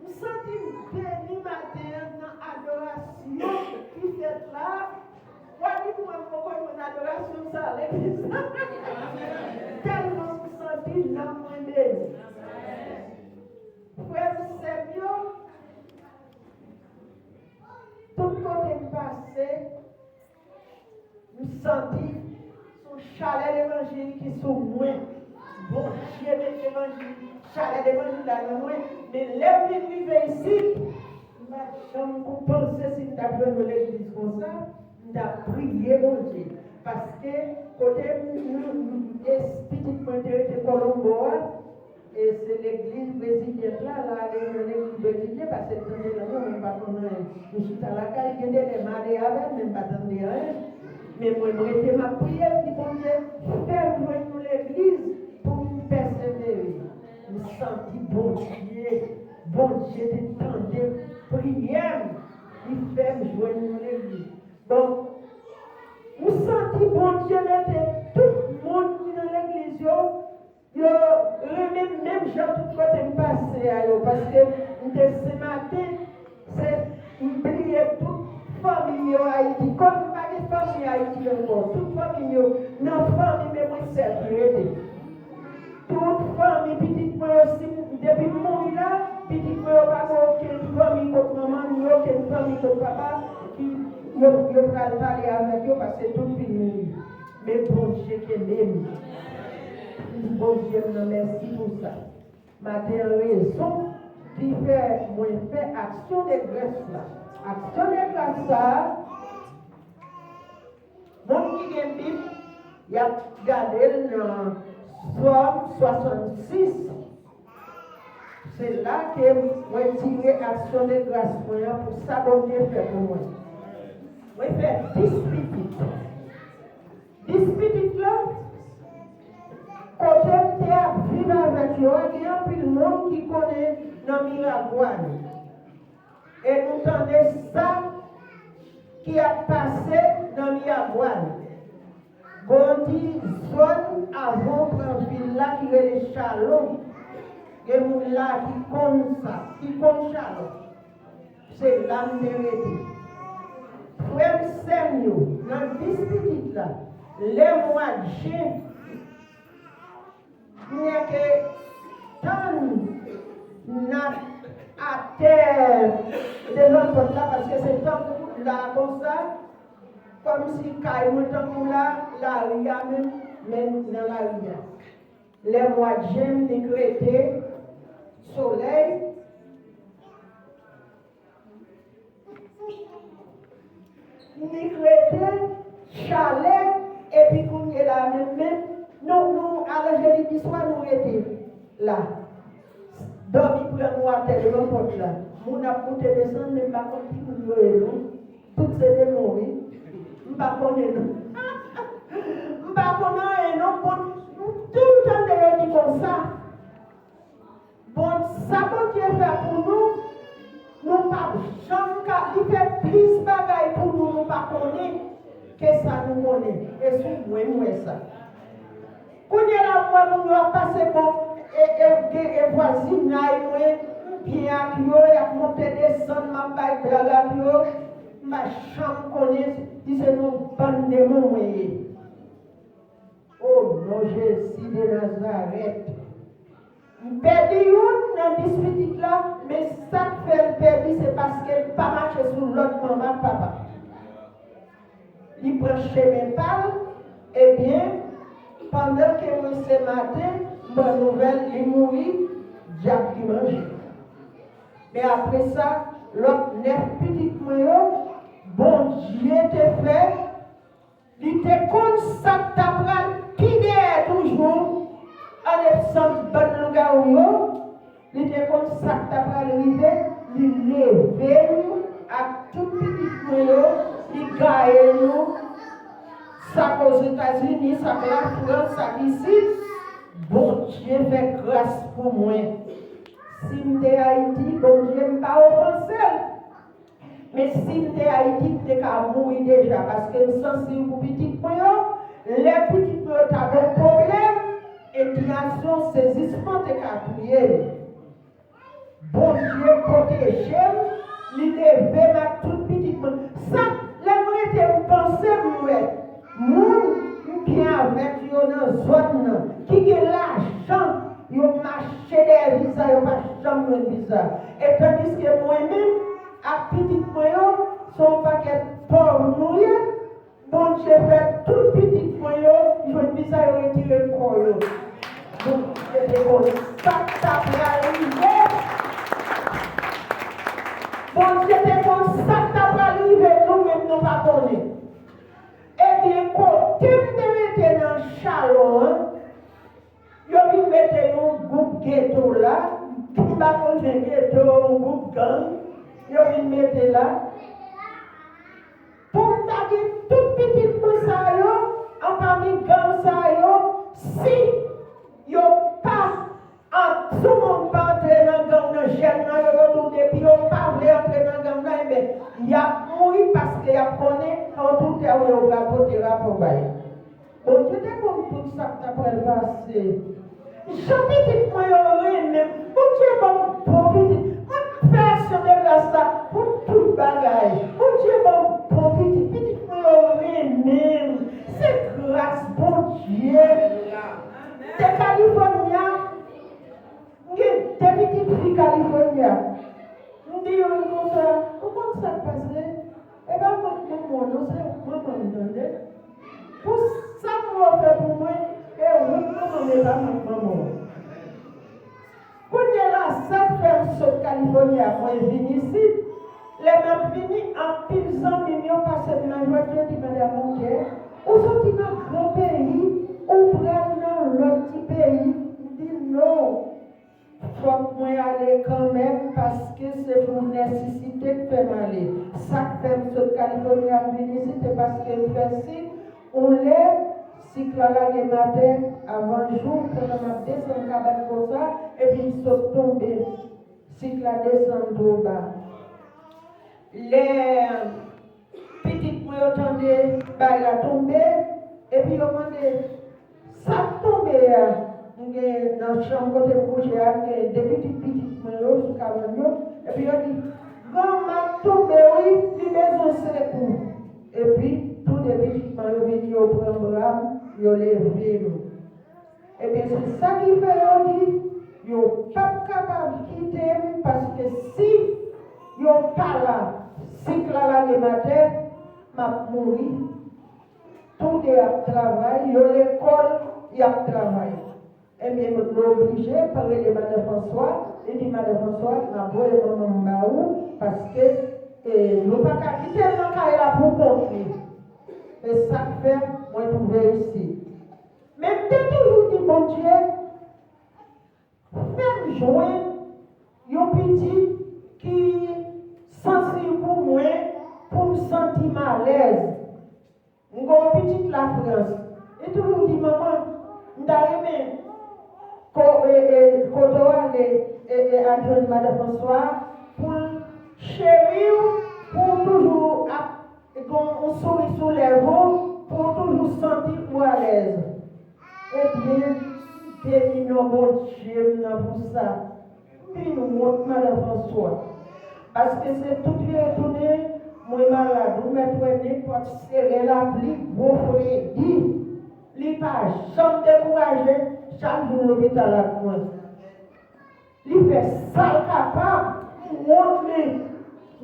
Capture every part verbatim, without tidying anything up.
M santi m beni maten an nan adorasyon ki fèt la. Wè, di pou mwen, m poko jwenn adorasyon sa legliz la. Tèlman m santi nanm mwen beni. Frè m, sè m yo, tout kote m pase, m santi se yon chalè levanjil ki sou mwen. Bondye met levanjil, chalè levanjil la nan mwen. Men lè m vin rive isit, m pa t janm kon panse si m t ap jwenn yon legliz konsa, m t ap priye Bondye. Paske kote m, m, m, es-, pitit mwen te rete Kolonbo a, E se legliz brezilyen la, la, e yon legliz brezilyen, paske m tande lang yo, men m pa konn anyen. M chita lakay, gen de lè m ale avè l, men m pa tande anyen. Men mwen, m rete, m ap priye, m di, Bondye, fè m jwenn yon legliz pou m pèsevere. M santi Bondye, Bondye te tande priyè m, li fè m jwenn yon legliz. Bon, m santi Bondye mete tout moun ki nan legliz yo, yo renmen m menm jan tout kote m pase a yo, paske m te Sen Maten, se, m bliye tout fanmi m yo Ayiti. Kòm m pa gen fanmi Ayiti ankò, tout fanmi m yo nan fanmi m, e mwen sèl ki rete. Tout fanmi pitit mwen yo, si m, depi m mouri la, pitit mwen yo pa gen okenn fanmi kot manman m, ni okenn fanmi kot papa, ki yo, yo pral pale avèk yo, paske tout fin mouri. Men Bondye kenbe m. M di Bondye m nan mèsi pou sa. Maten an rezon ki fè mwen fè aksyon de gras la. Aksyon de gras sa a, moun ki gen Bib, y ap gade l nan Sòm swasannsis. Se la ke mwen tire aksyon de gras mwen an pou sa Bondye fè pou mwen. Mwen fè dis pitit. Dis pitit la, kote m te ap viv avèk yo a, gen anpil moun ki konnen nan Miragwàn. E nou tande sa ki ap pase nan Miragwàn. Gon ti zòn avan w pran vil la ki rele Chalon. Gen moun la ki konn sa, ki konn Chalon. Se la m te rete. Frè m, sè m yo, nan dis pitit la, lè mwa jen, m gen ke tann n ap atè devan pòt la, paske se tankou la konsa, kòmsi kay mwen tankou la, lari a menm, men nan lari a. Lè mwa jen, m te rete solèy, Ni rete chalè, epi kounye la menm, menm, nou, nou al Angelik di swa, nou rete la. Dòmi pran nou atè devan pòt la. Moun ap moute desann, men m pa konn ki moun yo ye, non. Tout se demon, wi. M pa konnen, non. M pa konn anyen, non. Bon, m toujou tande yo di konsa. Bon, sa Bondye fè pou nou, nou p ap janm ka, li fè plis bagay pou nou, nou pa konnen, ke sa nou konnen. E sou mwen, m wè sa. Kounye la, m wè moun yo ap pase bon, e, e, e, e vwazinay mwen, m byen ak yo, y ap monte desann, m ap bay blag ak yo, m pa janm konnen si se yon bann demon mwen ye. O non Jezi de Nazarèt. M pèdi youn nan dis pitit la, men sa k fè l pèdi, se paske l pa mache sou lòd manman ak papa. Li pran chemen pa l, ebyen, pandan ke mwen se maten, m pran nouvèl, li mouri, dyab ki manje. Men apre sa, lòt nèf pitit mwen yo, Bondye te fè Li te konn sa k ta pral pi dèyè toujou, an efsan bann lougawou yo, li te konn sa k ta pral rive, li leve nou ak tout pitit nou yo, li gaye nou, sa k Ozetazini, sa k Lafrans, sa k isit, Bondye fè gras pou mwen. Si m te Ayiti, Bondye m pa ofanse l. Men si m te Ayiti, m te ka mouri deja, paske m santi pou pitit mwen yo, lè pitit mwen yo ta gen pwoblèm, Endiyasyon, sezisman te ka touye m. Bondye pwoteje m, li leve m ak tout pitit mwen. Sa, lè m rete, m panse m wè moun m byen avèk yo nan zòn nan, ki gen lajan, yo mache dèyè viza, yo pa janm jwenn viza. E tandiske mwen menm ak pitit mwen yo, se yon pakèt pòv nou ye, Bondye fè tout pitit mwen yo jwenn viza, yo retire kò yo. Bondye te konn sa k ta pral rive. Bondye te konn sa k ta pral rive, nou menm nou pa konnen. Ebyen, kote m te rete nan Chalon an, yo vin mete yon gwoup geto la, m pa konnen geto, yon gwoup gang, yo vin mete la. Pou m ta gen tout pitit mwen sa yo, anpami gang sa yo, si yo pa an-, si yon moun pa antre nan gang nan, jèn nan yo, yo di w depi yo pa vle antre nan gang nan, enben, y ap mouri paske y ap konnen antoutè yo pral pote rapò bay. Bondye te konn tout sa k ta pral pase. Jan pitit mwen yo renmen m. Bondye ban m bon pitit. Mwen fè aksyon de gras la pou tout bagay. Bondye ban m bon pitit. Pitit mwen yo renmen m. Se gras Bondye. Te California. M gen de pitit fi California. M di youn konsa, ou konn sa k pase? E pa mwen k manman w non, se manman m, tande. Pou sa m wè w fè pou mwen, e ou k manman m, e pa mwen k manman w. Kounye a la, sa k fè m sot California, mwen vin isit. Lè m ap vini, anpil zanmi m yo pase m nan jwèt, yo di, Madam Monte, ou soti nan gran peyi, ou pral nan lòt ti peyi. M di, non. Fòk mwen ale kanmenm, paske se pou nesesite k fè m ale. Sa k fè m sot California m vin isit, se paske m fè sik, yon lè, sik la lage m atè, avan jou, pandan m ap desann kabann konsa, epi m sot tonbe. Sik la desann two ba. Lè pitit mwen yo tande bagay la tonbe, epi yo mande, "Sa k tonbe a?" M gen nan chanm kote m kouche a, m gen de pitit pitit mwen yo sou kabann yo, epi yo di, "Granma tonbe wi, li bezwen sekou." Epi, tou de pitit mwen yo vini, yo pran bra m, yo leve m. Ebyen, se sa ki fè yo di, yo p ap kapab kite m, paske si yo pa la, sik la lage m atè, m ap mouri. Toude ap travay, yo lekòl, y ap travay. Ebyen, m oblije pa rele Madan Franswa, li di, "Madan Franswa, m ap voye manman m ba ou, paske, e, nou pa ka kite l nan kay la pou kont li." E sa k fè mwen twouve isit. Men m te toujou di Bondye, fè m jwenn yon pitit ki sansib pou mwen, pou m santi m alèz. M gen yon pitit Lafrans. Li toujou di, "Manman, m ta renmen ko-, e, e, kote w ale, e, e, al jwenn Madan Franswa pou l cheri w, pou w toujou ap Li gon yon souri sou lèv ou pou w toujou santi ou alèz. Ebyen, m beni non Bondye m nan pou sa. M vin wont Madan Franswa. Paske se tout vire tounen, mwen malad. Ou mèt wè nenpòt serè lapli, gwo fredi. Li pa janm dekouraje, chak jou lopital ak mwen. Li fè sa l kapab, m wont li.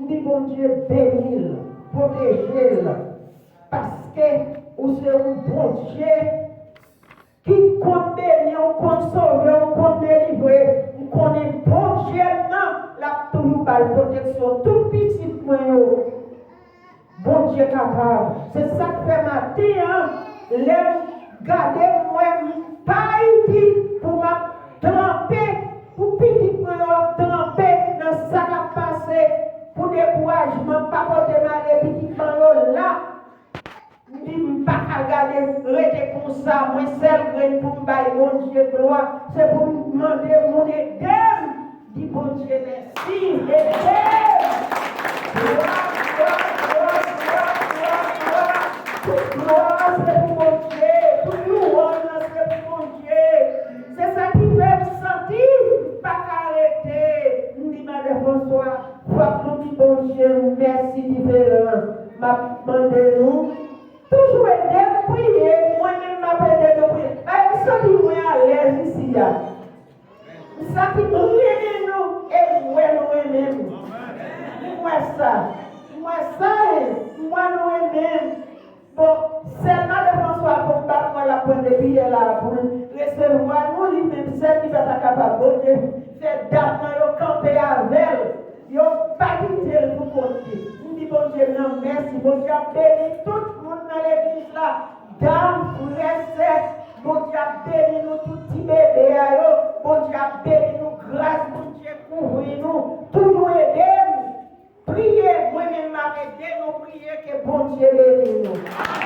M di Bondye beni l, pwoteje l, paske ou se yon Bondye ki konn beni, ou konn sove, ou konn delivre. M konnen Bondye m nan, l ap toujou ba l pwoteksyon. Tout pitit mwen yo, Bondye kapab. Se sa k fè maten an, lè m gade m wè m pa Ayiti pou m ap tranpe, pou pitit mwen yo ap tranpe nan sa k ap pase, pou dekourajman pa pote m ale, pitit mwen yo la. M di m pa ka gade rete konsa, mwen sèl grenn pou m bay Bondye glwa, se pou m mande moun ede m. Di Bondye mèsi. Ede m. Glwa, glwa, glwa, glwa, glwa, glwa. Tout glwa se pou Bondye. Tout louwanj lan se pou Bondye. Diferan, m ap mande nou toujou ede m priye. Mwen menm m ap ede nou priye. Ay, m santi mwen alèz isi a. M santi m renmen nou e m wè nou renmen m. M wè sa. M wè sa e m wè nou renmen m. Bon, sèlman de François Combat, mwen l ap pran depi yè la pou l resevwa nou, li menm sèl ki pa ta kapab. Bondye fè dam nan yo kanpe avè l. Yo pa kite l pou kont li. M di Bondye nan mèsi. Bondye ap beni tout moun nan legliz la. Dam, frè, sè, Bondye ap beni nou tout ti bebe a yo. Bondye ap beni nou gras, Bondye kouvri nou. Toujou ede m. Priye, mwen menm m ap ede nou priye ke Bondye beni nou.